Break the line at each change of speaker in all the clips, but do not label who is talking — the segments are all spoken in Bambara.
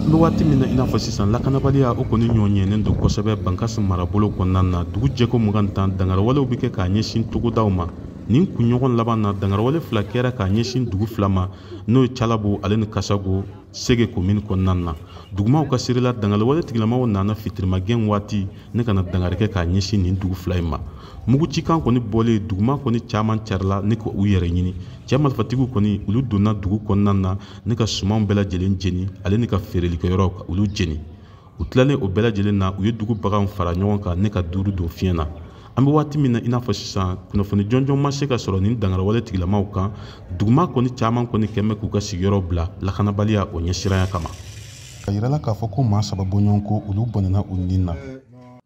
An bɛ waati min na i n'a fɔ sisan, lakanabaliya o kɔni ɲɔɲɛnen don kosɛbɛ Bankasi marabolo kɔnɔna na. Dugu jɛko 20 dangariwalew bɛ kɛ k'a ɲɛsin togodaw ma. Nin kunɲɔgɔn laban na, dangariwale 2 kɛra k'a ɲɛsin dugu 2 ma, n'o ye Calabo ale ni Kasago, Sege komini kɔnɔna na. Dugumaw ka seerela, dangariwale tigilamaw nana fitirimagɛn waati ne ka na dangari kɛ k'a ɲɛsin nin dugu 2 in ma. Mugucikan kɔni bɔlen, duguma kɔni caman carila ne ka u yɛrɛ ɲini. Cɛ marifatigiw kɔni, olu donna dugu kɔnɔna na ne ka sumanw bɛɛ lajɛlen jeni, ale ni ka feerelikɛyɔrɔw ka olu jeni. U tilalen o bɛɛ lajɛlen na, u ye dugu baganw fara ɲɔgɔn kan ne ka 5 don fiɲɛ na. An bɛ waati min na i n'a fɔ sisan, kunnafoni jɔnjɔn ma se ka sɔrɔ nin dangarawale tigilamaw kan. Duguma kɔni caman kɔni kɛn bɛ k'u ka sigiyɔrɔ bila lakanabaliya o ɲɛsiranya kama. A yirala k'a fɔ ko maa 3 bɔɲɔgɔnko olu bɔnɛna u nin na.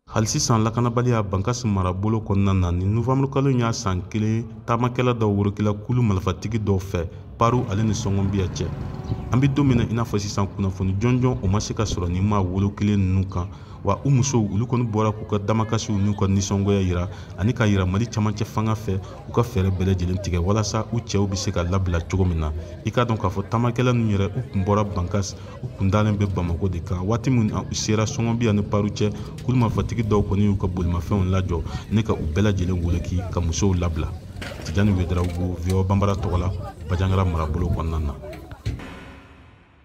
Hali sisan lakanabaliya Bankasi marabolo kɔnɔna na, ni novembre kalo in y'a san 1 taamakɛla dɔw worokila kulu marifatigi dɔw fɛ Paru ale ni Sɔngɔnbiya cɛ. An bɛ don min na i n'a fɔ sisan, kunnafoni jɔnjɔn o ma se ka sɔrɔ nin maa wolo kelen ninnu kan. Wa u musow olu kɔni bɔra k'u ka damakasiw n'u ka nisɔngoya yira ani k'a yira Mali camancɛ fanga fɛ u ka fɛɛrɛ bɛɛ lajɛlen tigɛ walasa u cɛw bɛ se ka labila cogo min na. I k'a dɔn k'a fɔ taamakɛla ninnu yɛrɛ, u kun bɔra Bankas, u kun dalen bɛ Bamako de kan. Waati min na u sera Sɔngɔnbiya ni Paru cɛ, kulu marifatigi dɔw kɔni y'u ka bolimafɛnw lajɔ ne ka u bɛɛ lajɛlen woloki ka musow labila. Tijani Wedarawogo, VOA Banbara tɔgɔ la, Bajangara marabolo kɔnɔna na.